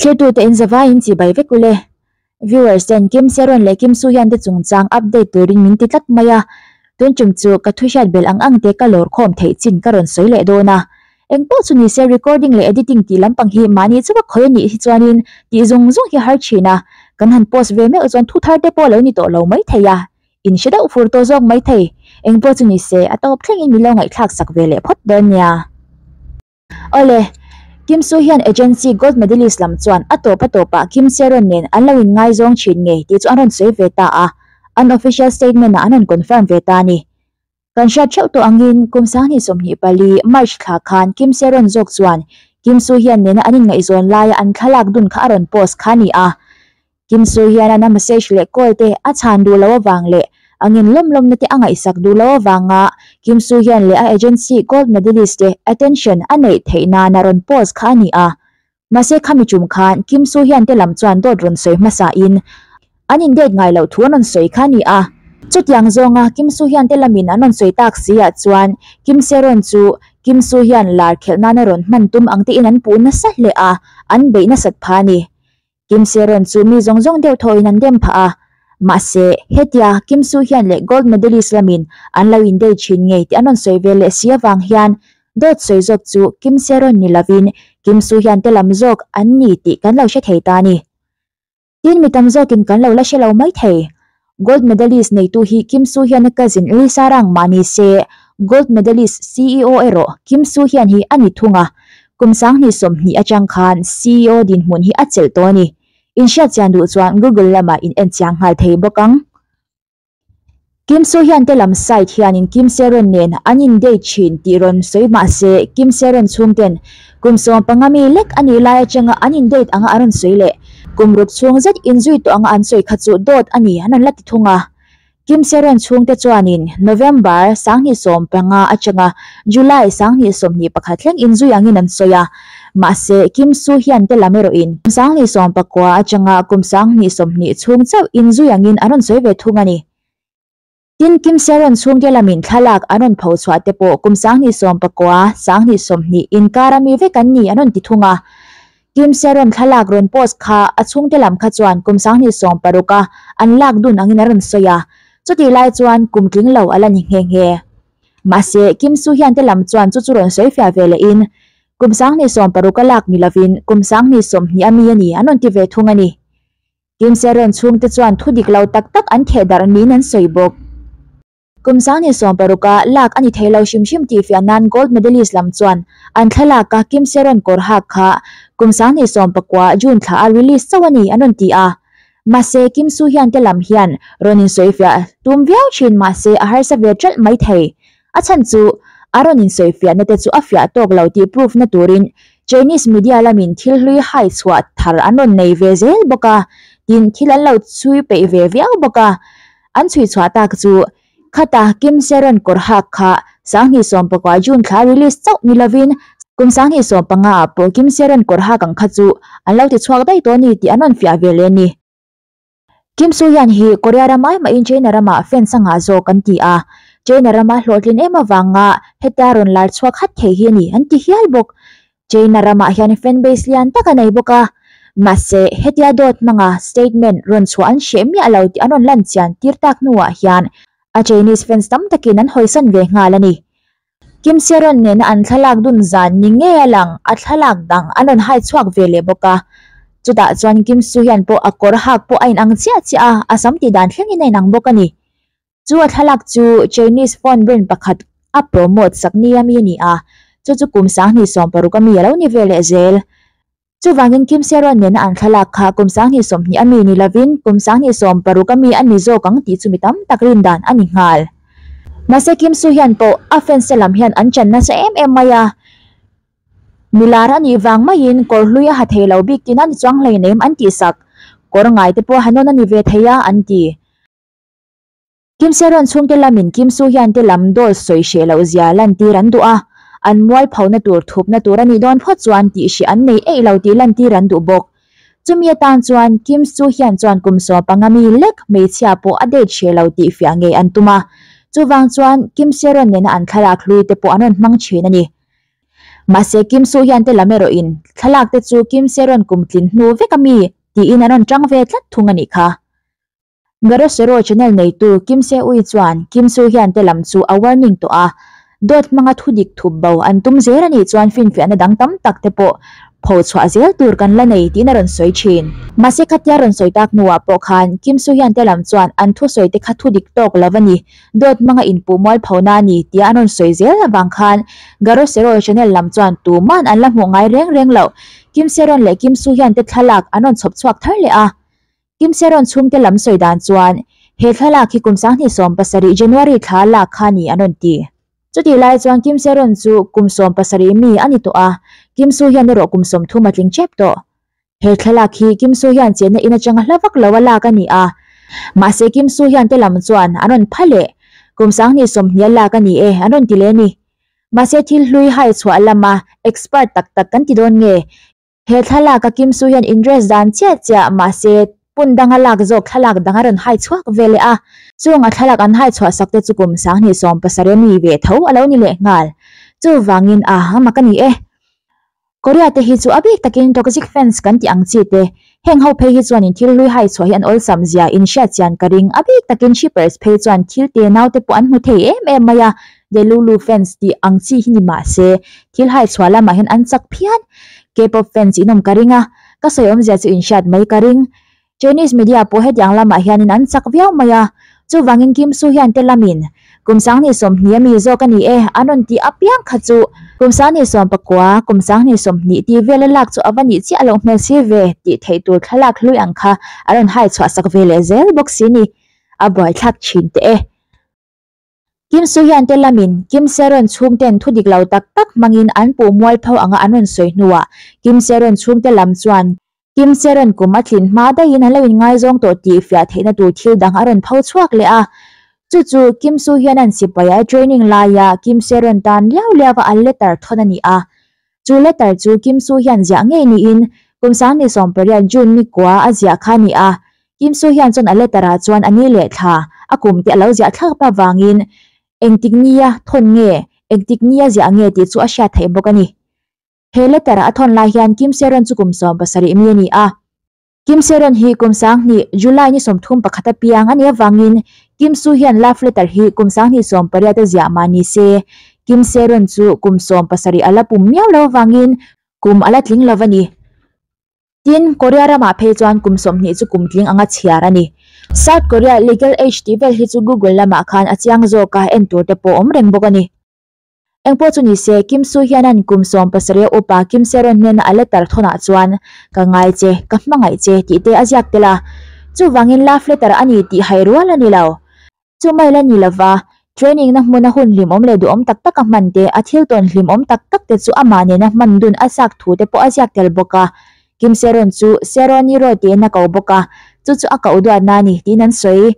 Thirtute in zavaiin chibai vek ule. Viewers ten Kim Seron leh Kim Soo-hyun te chungchang update turin min ti tlat mai a, tun tum chu ka thu hriat belh ang ang te ka lawr khawm theih chin ka rawn sawi leh dawn a. Engpawh chu nise recording leh editing tih lampang hi mahni chauha khawi a nih hi chuanin tih zung zung hi a har thin a, kan han post ve meuh chuan thu thar te pawh lo ni tawh lo mai thei a, in hre deuh fur tawh zawk mai thei. Engpawh chu nise a tawp thlengin min lo ngaihthlak sak ve leh phawt dawn nia. Awle, Kim Soo hian agency gold medalist lam chuan a tawp a tawpah Kim Sae-ron nen an lo inngaizawng thin ngei tih chu an rawn sawi ve ta a, an official statement ah an rawn confirm ve ta a ni. Kan hriat theuh tawh angin kum 2024 March thla khan Kim Sae-ron zawk chuan Kim Soo hian nena an inngaihzawn laia an thlalak dun kha a rawn post kha a ni a, Kim Soo hian a message leh call te a chhan duh loh avang leh a ngin lawm lawmna te a ngaihsak duh loh avanga Kim Soo hian leh a agency gold medalist te attention a neih theih nana rawn post kha a ni a. Mahse khami tum khan Kim Soo hian te lam chuan dawt rawn sawi hmasa in an in date ngai loh thu an rawn sawi kha a ni a. Chutiang zawnga Kim Soo hian te lamin an rawn sawi tak si ah chuan Kim Sae-ron chu Kim Soo hian lar khelh nana rawn hman tum ang te in an puh nasa hle a, an beih nasat pha a ni. Kim Sae-ron chu mi zawng zawng deuh thawhin an dem phah a, mahse, hetia Kim Soo Hyun leh gold medalist lamin an lo indate thin ngei tih an rawn sawi ve leh si avang hian dawt sawi zawk chu Kim Sae-ron ni lovin Kim Soo Hyun te lam zawk an ni tih kan lo hre thei ta a ni. Tin, mi tam zawkin kan lo la hre lo mai thei. Gold medalist neitu hi Kim Soo Hyun-a cousin Lee Sarang mah ni se, gold medalist CEO erawh Kim Soo Hyun hi a ni thung a, kum 2020 atang khan CEO dinhmun hi a chelh tawh a ni. Inhriat chian duh chuan Google lamah in en chiang nghal thei bawk ang. Kim Soo Hyun te lam side hianin Kim Sae-ron nen an in date thin tih rawn sawi mah se Kim Sae-ron chhungten kum 15 mi lek a nih lai atanga an in date anga an rawn sawi leh Kum ruk chhung zet inzui tawh anga an sawi kha chu dawt a ni an rawn la ti thung a. Kim Sae-ron chhungte chuanin November 2015 atanga July 2021 thleng inzui angin an sawi a. Mahse, Kim Soo Hyun te lam erawhin kum 2019 atanga kum 2020 chhung chauh inzui angin an rawn sawi ve thung a ni. Tin, Kim Sae-ron chhungte lamin thlalak an rawn pho chhuah te pawh kum 2019, 2020 inkar a mi vek an ni an rawn ti thung a. Kim Sae-ron thlalak rawn post kha a chhungte lam kha chuan kum 2016 a an lak dun angin a rawn sawi a, chutih lai chuan kum tling lo a la ni nghe nghe. Mahse, Kim Soo Hyun te lam chuan chu chu rawn sawi fiah ve lehin kum 2016 a lak ni lovin kum 2020 a mi a ni an rawn ti ve thung a ni. Kim Sae-ron chhungte chuan thu dik lo tak tak an theh darh niin an sawi bawk. Kum 2016 a lak a ni thei lo hrim hrim tih fiah nan gold medalist lam chuan an thlalak a Kim Sae-ron kawr hak kha kum 2019 June thla a release chauh a ni an rawn ti a. Mahse Kim Soo Hyun te lam hian rawn insawifiah tum viau thin mahse a harsa ve ṭalh mai thei. A chhan chu a rawn insawifiahna te chu a fiah tawk lo tih proof na turin Chinese media lamin thil hlui hai chhuah thar an rawn nei ve zel bawk a, tin thil an lo chhui peih ve viau bawk a. An chhui chhuah tak chu khata Kim Sae-ron kawr hak kha 2019 June thla release chauh ni lovin kum 2015 ah pawh Kim Sae-ron kawr hak ang kha chu an lo ti chhuak daih tawh a ni tih an rawn fiah ve leh a ni. Kim Soo Hyun hi Korea ram ai mahin China ramah fans a ngah zawk an ti a, China rama hlawhtlin em avanga hetia rawn lar chhuak hat thei hi a ni an ti hial bawk. China ramah hian fan base lian tak a nei bawk a, mahse hetia dawt hmanga statement rawn chhuah an hreh miah lo tih an rawn lan chian tir tak hnuah hian a Chinese fans tam takin an hawisan ve nghal a ni. Kim Sae-ron nena an thlalak dun zan ni ngei a lang, a thlalak dang an rawn hai chhuak ve leh bawk a. Chutah chuan Kim Soo Hyun pawh a kawr hak pawh a inang chiah chiah a, a sam tih dan thlengin a inang bawk a ni. Chu a thlalak chu Chinese phone brand pakhat a promote sak nia mi a ni a, chu chu kum 2016 a mi a lo ni ve leh zel. Chuvangin Kim Sae-ron nena an thlalak kha kum 2020 a mi ni lovin kum 2016 a mi a ni zawk ang tih chu mi tam tak rin dan a ni nghal. Mahse Kim Soo Hyun pawh a fans te lam hian an chan nasa em em mai a, milar a nih vang maiin kawr hlui a ha thei lo bik tina ni chuang hleinem an tihsak, kawr ngai te pawh ha nawn a ni ve thei a an ti. Kim Sae-ron chhungte lamin Kim Soo Hyun te lam dawt sawi hreh loh zia lantir an duh a, an mualphona tur thupna tur a nih dawn phawt chuan tih hreh an nei eih lo tih lantir an duh bawk. Chumi atan chuan Kim Soo Hyun chuan kum 15 mi lek hmeichhia pawh a date hreh lo tih fiah ngei an tum a, chuvang chuan Kim Sae-ron nena an thlalak hlui te pawh an rawn hmang thin a ni. Mahse Kim Soo Hyun te lam erawhin thlalak te chu Kim Sae-ron kum tlin hnu vek a mi tiin an rawn tang ve tlat thung a nih kha. Garosero channel neitu Kim Se-ui chuan Kim Soo Hyun te lam chu a warning tawh a, dawt hmanga thudik thup bo an tum zel a nih chuan finfiahna dang tam tak te pawh pho chhuah zel tur kan la nei tiin a rawn sawi thin. Mahse khatia rawn sawi tak hnuah pawh khan Kim Soo Hyun te lam chuan an thusawi te kha thudik tawk lo a ni, dawt hmanga inpuh mual phona a ni tia an rawn sawi zel avang khan Garosero channel lam chuan tuman an la hmuh ngai reng reng loh Kim Se-ron leh Kim Soo Hyun te thlalak an rawn chhawp chhuak thar leh a. Kim Se-ron chhungte lam sawi dan chuan he thlalak hi kum 2017 January thla lak kha ni an rawn ti. Chutih lai chuan Kim Se-ron chu kum 17 mi a ni tawh a, Kim Soo Hyun erawh kum 30 a tling tep tawh. He thlalak hi Kim Soo Hyun chenna in atanga hla vak lo a lak a ni a, mahse Kim Soo Hyun te lam chuan an rawn pha leh. Kum 2020 a lak a ni e an rawn ti leh a ni. Mahse thil hlui hai chhuah lama expert tak tak kan ti dawn nge? He thlalak a Kim Soo Hyun in dress dan chiah chiah mahse pun danga lak zawk thlalak dang a rawn hai chhuak ve leh a. Chung a thlalak an hai chhuah sak te chu kum 2017 mi ve tho a lo ni leh nghal. Chuvangin a mak a ni e. Korea te hi chu a bik takin toxic fans kan tih ang chi te, heng ho phei hi chuanin thil hlui hai chhuah hi an awlsam zia in hriat chian ka ring, a bik takin shippers phei chuan thil te nau te pawh an hmu thei em em mai a, Delulu fans tih ang chi hi ni mah se thil hai chhuah lamah hian an chak phian. K-pop fans in awm ka ring a, ka sawi awmzia chu in hriat mai ka ring. Chinese media pawh hetiang lamah hianin an chak viau mai a, chuvangin Kim Soo Hyun te lamin kum 2020 a mi zawk a ni e an rawn tih apiang kha chu kum 2019, kum 2020 tih vela lak chu a va nih chiah loh hmel si ve tih theih tur thlalak hlui ang kha a rawn hai chhuah sak ve leh zel bawk si ni. A buaithlak thin teh e. Kim Soo Hyun te lamin Kim Se-ron chhungten thu dik lo tak tak hmangin an puh mualpho anga an rawn sawi hnuah Kim Se-ron chhungte lam chuan Kim Se-ron kum a tlin hma daihin an lo inngaizawng tawh tih fiah theihna tur thil dang a rawn pho chhuak leh a. Chu chu Kim Soo Hyun-a'n sipaia a training laia Kim Se-ron tan liau liau a a letter thawn a ni a. Chu letter chu Kim Soo Hyun ziah ngei niin kum 2018 June ni kua a ziah kha a ni a. Kim Soo Hyun chuan a letter ah chuan a ni leh thla a kum te a lo ziah thlak avangin engtik nia thawn nge, engtik nia ziah nge tih chu a hriat theih bawk a ni. He letter a thawn lai hian Kim Se-ron chu kum 70 mi a ni a. Kim Se-ron hi kum 2000 July ni 31 a piang a nih avangin Kim Soo Hyun love letter hi kum 2018 a ziah mah ni se, Kim Se-ron chu kum 70 a la pum miau lo avangin kum a la tling lo a ni. Tin, Korea ramah phei chuan kum 20 chu kum tling anga chhiar a ni. South Korea legal age tih vel hi chu Google lamah khan a chiang zawk a, en tur te pawh awm reng bawk a ni. Engpawh chu ni se, Kim Soo Hyun-a'n kum 70 a upa Kim Se-ron hnena a letter thawnah chuan, Ka ngai che, ka hmangaih che tih te a ziak tel a. Chuvangin love letter a ni tih hai rual a ni lo. Chu mai la ni lova, training na hmuna hun hlimawm leh duhawm tak tak a hman te, a thil tawn hlimawm tak tak te chu amah nena hman dun a chak thu te pawh a ziak tel bawk a. Kim Se-ron chu Se-ron-i-ro tiin a ko bawk a, chu chu a koh duatna a ni tiin an sawi.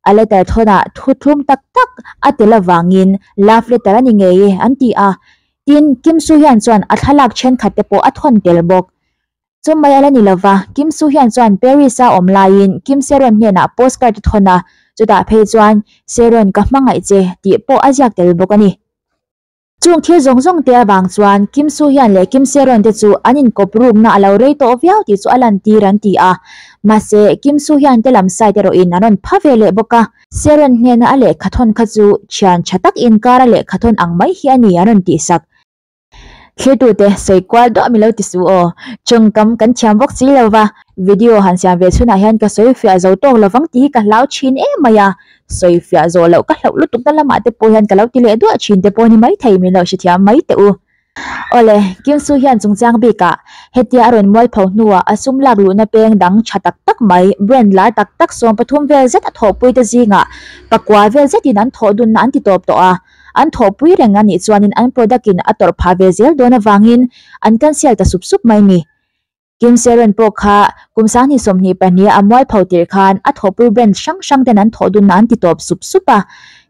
A letter thawnah thu thlum tak tak a tel avangin love letter a ni ngei e an ti a. Tin, Kim Soo Hyun chuan a thlalak thenkhat te pawh a thawn tel bawk. Chu mai a la ni lova, Kim Soo Hyun chuan Paris a awm laiin Kim Se-ron hnenah postcard a thawn a, chutah phei chuan Se-ron ka hmangaih che tih pawh a ziak tel bawk a ni. Chung thil zawng zawng te avang chuan Kim Soo Hyun leh Kim Se-ron te chu an inkawp rukna a lo rei tawh viau tih chu a lantir an ti a. Mahse, Kim Soo Hyun te lam side erawhin an rawn pha ve leh bawk a. Se-ron hnena a lehkha thawn kha chu thian tha tak inkar a lehkha thawn ang mai hi a ni an rawn tihsak. Thlirtute sawi kual duah mi lo ti su aw. Tawngkam kan thiam bawk si lo va, video han siam ve chhunah hian ka sawi fiah zo tawk lovang tih hi ka hlau thin em mai a. Sawi fiah zawh loh ka hlauh lutuk na lamah te pawh hian ka lo ti leh duah thin te pawh ni maithei min lo hrethiam mai teh u. Awle, Kim Soo Hyun chungchang bikah hetia a rawn mualpho hnuah a sum lak luhna peng dang tha tak tak mai, brand lar tak tak 13 vel zet a thawhpui te zingah pakua vel zetin an thawh dunna an ti tawp tawh a. An thawhpui reng a nih chuanin an product in a tawrh phah ve zel dawn avangin an cancel ta sup sup mai ni. Kim Se-ron pawh kha kum 2022 a mualpho tirh khan a thawhpui brand hrang hrang ten an thawh dunna an ti tawp sup sup a.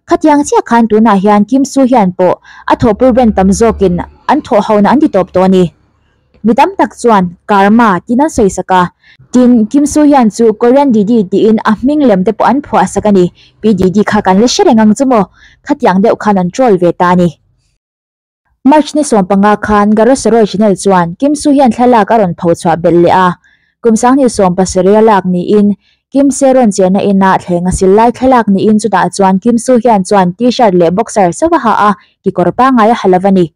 Khatiang chiah khan tunah hian Kim Soo Hyun pawh a thawhpui brand tam zawkin an thawh hona an ti tawp tawh a ni. Mi tam tak chuan Karma tiin an sawi sak a. Tin, Kim Soo Hyun chu Korean Didi tiin a hming lem te pawh an phuah sak a ni. Pi Didi kha kan la hre reng ang chu maw? Khatiang deuh khan an troll ve ta a ni. March ni 15 khan Garosaroi Channel chuan Kim Soo Hyun thlalak a rawn pho chhuah belh leh a, kum 2017 a lak niin Kim Sae-ron chenna inah thleng a sil lai thlalak niin chutah chuan Kim Soo Hyun chuan T-shirt leh boxer chauh a ha a, kekawr pangngai a ha lo a ni.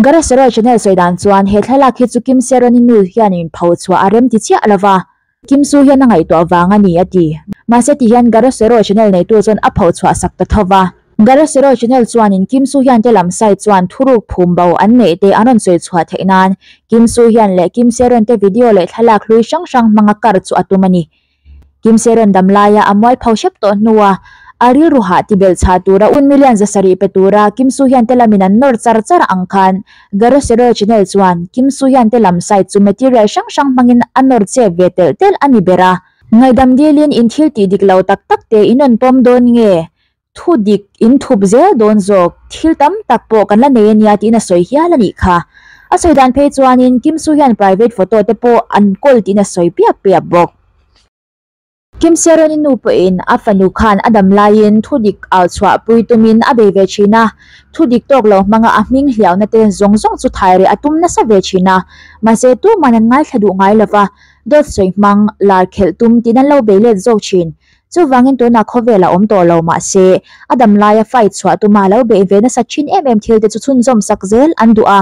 Garosaroi Channel sawi dan chuan he thlalak hi chu Kim Sae-ron-i nu hianin pho chhuah a rem ti chiah lo va, Kim Soo hian a ngaihtuah vang a ni a ti. Mahse ti hian Garosero Channel neitu chuan a pho chhuah sak ta tho va. Garosero Channel chuanin Kim Soo Hyun te lam side chuan thuruk phum bo an neih te an rawn sawi chhuah theih nan Kim Soo Hyun leh Kim Sae-ron te video leh thlalak hlui hrang hrang hmanga kar chu a tum a ni. Kim Sae-ron dam laia a mualpho hrep tawh hnua a rilru hah ti belh chhah tura un million 700 pe tura Kim Soo Hyun te lamin an nawr char char ang khan Garosero Channel chuan Kim Soo Hyun te lam side chu material hrang hrang hmangin a nawr chep ve telh telh a ni ber a. Ngaihdam dilin in thil tih dik lo tak tak te in rawn pawm dawn nge? Thu dik in thup zel dawn zawk, thil tam tak pawh kan la nei a nia tiin a sawi hial a nih kha. A sawi dan phei chuanin Kim Soo Hyun private photo te pawh an kawl tiin a sawi piap piap bawk. Kim Sae-ron-i nu pawhin a fanu khan a dam laiin thu dik au chhuah pui tumin a bei ve thin a, thu dik tawk lo hmanga a hming hliauna te zawng zawng chu thai reh a tum nasa ve thin a, mahse tuman an ngaithla duh ngai lova, dawt sawi hmang lar khelh tum tiin an lo bei let zawk thin. Chuvangin tunah khawvel a awm tawh lo mahse a dam laia fight chhuah tuma a lo beih ve nasa thin em em thil te chu chhunzawm sak zel an duh a.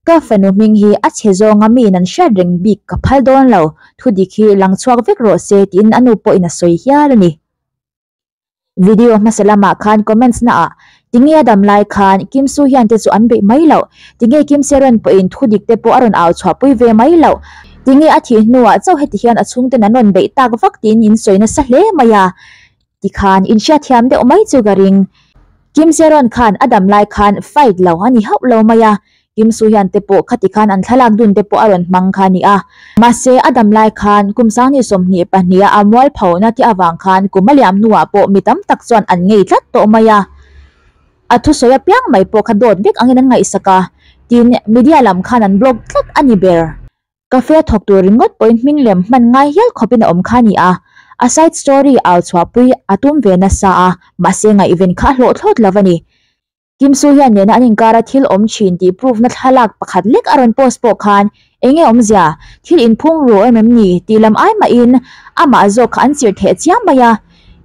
Ka fanu hming hi a chhe zawnga miin an hriat reng bik ka phal dawn lo, thu dik hi lang chhuak vek rawh se tiin a nu pawhin a sawi hial a ni. Video hmasa lamah khan comments na ah tinge a dam lai khan Kim Soo Hyun te chu an beih mai loh, tinge Kim Sae-ron pawhin thu dik te pawh a rawn au chhuah pui ve mai loh, tinge a thih hnuah chauh heti hian a chhungten an rawn beih tak vak tiin in sawi nasa hle mai a. Tikhan inhriatthiam deuh mai chu ka ring. Kim Sae-ron khan a dam lai khan fight lo a ni hauh lo mai a, Kim Soo Hyun te pawh khati khan an thlalak dun te pawh a rawn hmang kha a ni a. Mahse a dam lai khan kum 2022 a a mualphona te avang khan kum a liam hnuah pawh mi tam tak chuan an ngei tlat tawh mai a. A thusawi apiang mai pawh kha dawt vek angin an ngaihsak a, tin media lam khan an block tlat a ni ber. Cafe a thawk tur ringawt pawhin hming lem hman ngai hial khawpin a awm kha a ni a, a side story au chhuahpui a tum ve nasa a, mahse ngaihven kha a hlawh thlawt lo a ni. Kim Soo Hyun nena an inkara thil awm thin tih proof na thlalak pakhat lek a rawn post pawh khan eng nge awmzia, thil inphung ru em em ni tih lam ai mahin amah zawk kha an chirh theh chiam mai a.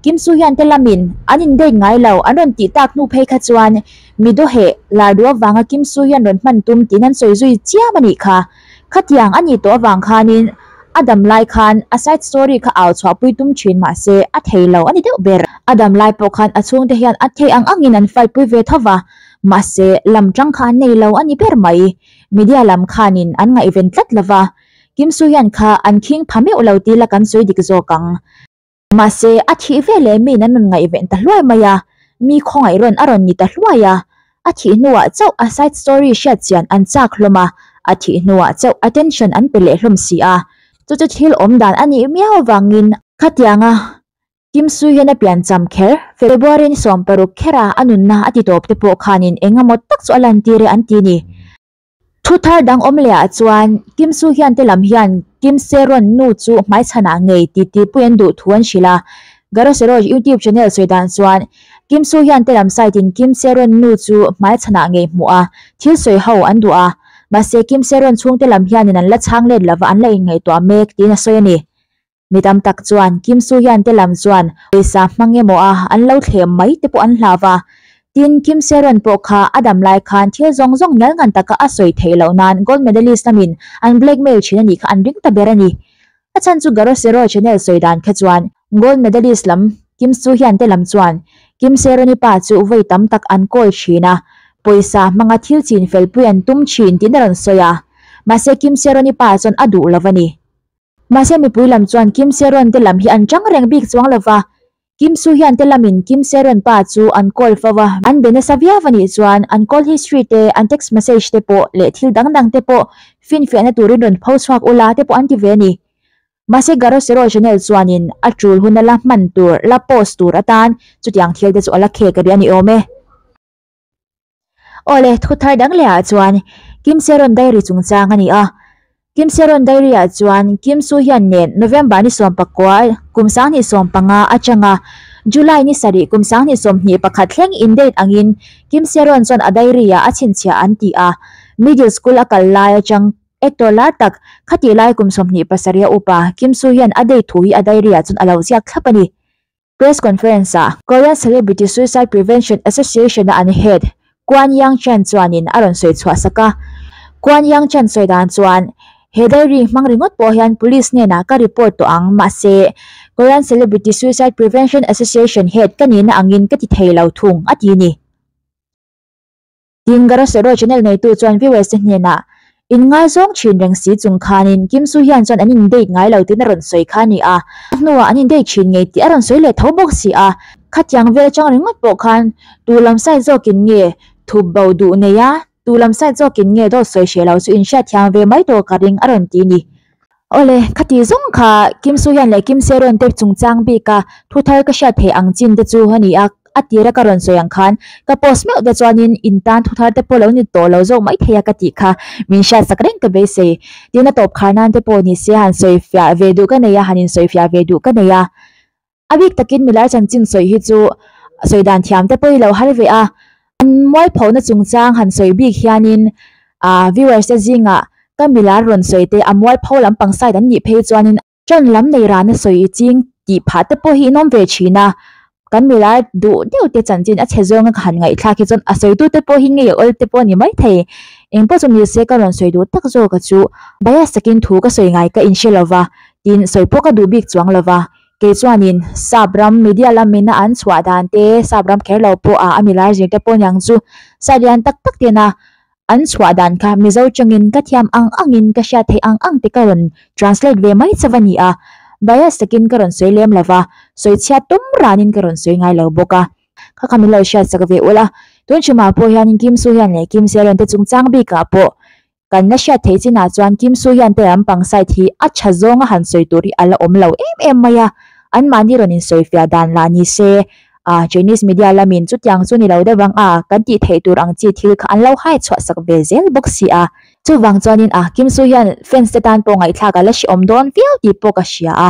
Kim Soo Hyun te lamin an in date ngai lo an rawn tih tak hnu phei kha chuan mi dawheh lar duh avanga Kim Soo Hyun rawn hman tum tiin an sawi zui chiam a nih kha. Khatiang a nih tawh avang khanin a dam lai khan a side story kha au chhuahpui tum thin mahse a thei lo a ni deuh ber. A dam lai pawh khan a chhungte hian a thei ang angin an fight pui ve tho va, mahse lam tang kha an nei lo a ni ber mai. Media lam khanin an ngaihven tlat lo va, Kim Soo Hyun kha an khing pha meuh lo tila kan sawi dik zawk ang. Mahse, a thih ve leh miin an rawn ngaihven ta hluai mai a, mi khawngaih rawn a rawn ni ta hluai a. A thih hnuah chauh a side story hriat chian an chak hlawm a, a thih hnuah chauh attention an pe leh hlawm si a. Chu chu thil awm dan a nih miau avangin khatianga Kim Soo Hyun a piancham kher, February ni 16 khera a nunna a ti tawp te pawh khanin eng emaw tak chu a lantir e an ti ni. Thu thar dang awm leh ah chuan Kim Soo Hyun te lam hian Kim Sae Ron nu chu hmaichhan ah ngei ti ti pui an duh thu an hrilh a. Garosero YouTube channel sawi dan chuan Kim Soo Hyun te lam side in Kim Sae Ron nu chu hmaichhan ah ngei hmuh a, thil sawi ho an duh a. Mahse Kim Sae Ron chhungte lam hianin an la chhang let lova an la inngaihtuah mek tiin a sawi a ni. Mi tam tak chuan Kim Soo Hyun te lam chuan pawisa hmang emaw a an lo thlem mai te pawh an hlau va. Tin, Kim Sae Ron pawh kha a dam lai khan thil zawng zawng nel ngan taka a sawi theih loh nan gold medalist lamin an blackmail thin a nih kha an ring ta ber a ni. A chhan chu Garosero channel sawi dan kha chuan gold medalist lam Kim Soo Hyun te lam chuan Kim Sae Ron-i pa chu vawi tam tak an call thin a, pawisa hmanga thil chin felpui an tum thin tiin a rawn sawi a. Mahse Kim Sae Ron-i pa chuan a duh lo a ni. Mahse mipui lam chuan Kim Sae-ron te lam hi an chang reng bik chuang lova, Kim Soo-hyun te lamin Kim Sae-ron pa chu an call fo a, an be nasa viau a nih chuan an call history te, an text message te pawh leh thil dang dang te pawh finfiahna turin rawn pho chhuak ula te pawh an ti ve a ni. Mahse Garosero channel chuanin a tul huna la hman tur, la post tur atan chutiang thil te chu a la khek a ri a ni awm e. Awle, thu thar dang leh ah chuan Kim Sae-ron Diary chungchang a ni a. Kim Sae-ron Diary ah chuan Kim Soo Hyun nen November ni 19 kum 2015 atanga July ni sarih kum 2021 thleng in date angin Kim Sae-ron chuan a diary ah a chhinchhiah an ti a. Middle school a kal lai atang actor lar tak khatih lai kum 27 a upa Kim Soo hian a date thu hi a diary ah chuan a lo ziak thlap a ni. Press conference ah Korean Celebrity Suicide Prevention Association a an head Kwon Young Chan chuanin a rawn sawi chhuah sak a. Kwon Young Chan sawi dan chuan, He diary hmang ringawt pawh hian police hnenah ka report tawh ang, mahse Korean Celebrity Suicide Prevention Association head ka nihna angin ka ti thei lo thung, a ti ni. Tin, Garosero channel neitu chuan viewers te hnenah, In ngaizawng thin reng si chung khanin Kim Soo Hyun chuan an in date ngai lo tiin a rawn sawi kha a ni a, a hnuah an in date thin ngei tih a rawn sawi leh tho bawk si a, khatiang vel atang ringawt pawh khan tu lam side zawkin nge thup bo duh nei a, tu lam side zawkin nge dawt sawi hreh lo chu in hriatthiam ve mai tur ka ring a rawn ti ni. Awle, khati zawng kha Kim Soo Hyun leh Kim Sae Ron te chungchang bika thu thar ka hriat theih ang chin te chu a ni a, a tira ka rawn sawi ang khan ka post meuh te chuanin in tan thu thar te pawh lo ni tawh lo zawk mai thei a ka tih kha min hriat sak reng ka beisei. Tin a tawp khar nan te pawh ni se han sawi fiah ve duh ka nei a, han insawi fiah ve duh ka nei a. A bik takin milar chanchin sawi hi chu sawi dan thiam te pawh i lo har ve a, an mualphona chungchang han sawi bik hianin ah viewers te zingah ka milar rawn sawi te a mualpho lampang side an nih phei chuanin ṭan lam nei rana sawi i ching tih phah te pawh hi in awm ve thin a, kan milar duh deuh te chanchin a chhe zawnga ka han ngaihthlak hi chuan a sawitu te pawh hi ngei a awl te pawh a ni maithei. Engpawh chu ni se ka rawn sawi duh tak zawk a chu bias takin thu ka sawi ngai ka inhre lova, tin sawi pawh ka duh bik chuang lova. Kei chuanin sap ram media lamina an chhuah dan te, sap ram kher lo pawh a a milar zir te pawh niang chu side lian tak tak tena an chhuah dan kha Mizo tawngin ka thiam ang angin ka hriat theih ang ang te ka rawn translate ve mai chauh a ni a, bias takin ka rawn sawi lem lova, sawi chhiat tum ranin ka rawn sawi ngai lo bawk a. Kha kha min lo hriat sak ve ula, tun ṭhimah pawh hianin Kim Soo Hyun leh Kim Sae Ron te chungchang bikah pawh Kan la hriat theih chinah chuan Kim Soo hian te lampang side hi a tha zawnga han sawi tur hi a la awm lo em em mai a, anmahni rawn insawifiah dan lah ni se, ah Chinese media lamin chutiang chu ni lo deuh ang a, kan tih theih tur ang chi thil kha an lo hai chhuah sak ve zel bawk si a. Chuvang chuanin ah Kim Soo hian fans te tan pawh ngaihthlak a la hrehawm dawn viau tih pawh ka hria a.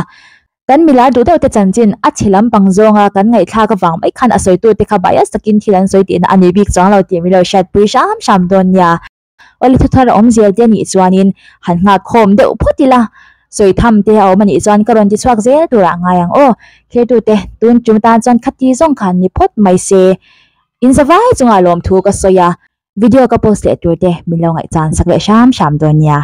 Kan milar duh deuh te chanchin a chhe lampang zawnga kan ngaihthlak avang mai khan a sawitute kha bias takin thil an sawi tihna a ni bik chuang lo tih min lo hriatpui hram hram dawn nia. Awle thu thar a awm zel te anih chuanin han nghak khawm deuh phawt ila, sawi tham te a awm anih chuan ka rawn ti chhuak zel turah ngai ang aw. Thirtute tun tum tan chuan khati zawng khan ni phawt mai se. In zavai chungah lawmthu ka sawi a, video ka post leh tur te min lo ngaihchan sak leh hram hram dawn nia.